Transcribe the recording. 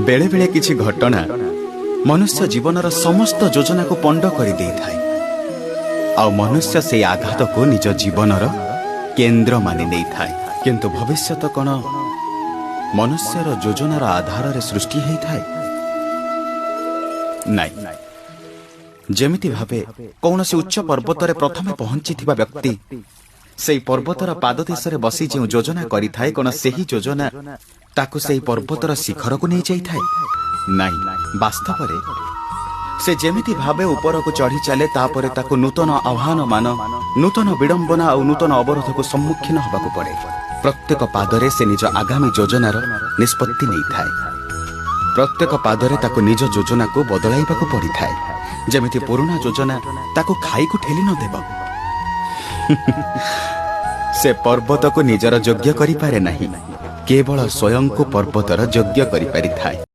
ବେଳେବେଳେ କିଛି ଘଟଣା ମନୁଷ୍ୟ ଜୀବନର ସମସ୍ତ ଯୋଜନାକୁ ପଣ୍ଡ କରିଦେଇଥାଏ ଆଉ ମନୁଷ୍ୟ ସେଇ ଆଘାତକୁ ନିଜ ଜୀବନର କେନ୍ଦ୍ର ମାନି ନେଇଥାଏ। କିନ୍ତୁ ଭବିଷ୍ୟତ କ'ଣ ମନୁଷ୍ୟର ଯୋଜନାର ଆଧାରରେ ସୃଷ୍ଟି ହେଇଥାଏ? ନାଇଁ। ଯେମିତି ଭାବେ କୌଣସି ଉଚ୍ଚ ପର୍ବତରେ ପ୍ରଥମେ ପହଞ୍ଚିଥିବା ବ୍ୟକ୍ତି ସେଇ ପର୍ବତର ପାଦଦେଶରେ ବସି ଯେଉଁ ଯୋଜନା କରିଥାଏ, କ'ଣ ସେହି ଯୋଜନା ତାକୁ ସେହି ପର୍ବତର ଶିଖରକୁ ନେଇଯାଇଥାଏ? ନାଇଁ। ବାସ୍ତବରେ ସେ ଯେମିତି ଭାବେ ଉପରକୁ ଚଢ଼ି ଚାଲେ, ତାପରେ ତାକୁ ନୂତନ ଆହ୍ୱାନ ମାନ, ନୂତନ ବିଡ଼ମ୍ବନା ଆଉ ନୂତନ ଅବରୋଧକୁ ସମ୍ମୁଖୀନ ହେବାକୁ ପଡ଼େ। ପ୍ରତ୍ୟେକ ପାଦରେ ସେ ନିଜ ଆଗାମୀ ଯୋଜନାର ନିଷ୍ପତ୍ତି ନେଇଥାଏ। ପ୍ରତ୍ୟେକ ପାଦରେ ତାକୁ ନିଜ ଯୋଜନାକୁ ବଦଳାଇବାକୁ ପଡ଼ିଥାଏ, ଯେମିତି ପୁରୁଣା ଯୋଜନା ତାକୁ ଖାଇକୁ ଠେଲି ନ ଦେବ। ସେ ପର୍ବତକୁ ନିଜର ଯୋଗ୍ୟ କରିପାରେ ନାହିଁ, କେବଳ ସ୍ୱୟଂକୁ ପର୍ବତର ଯୋଗ୍ୟ କରିପାରିଥାଏ।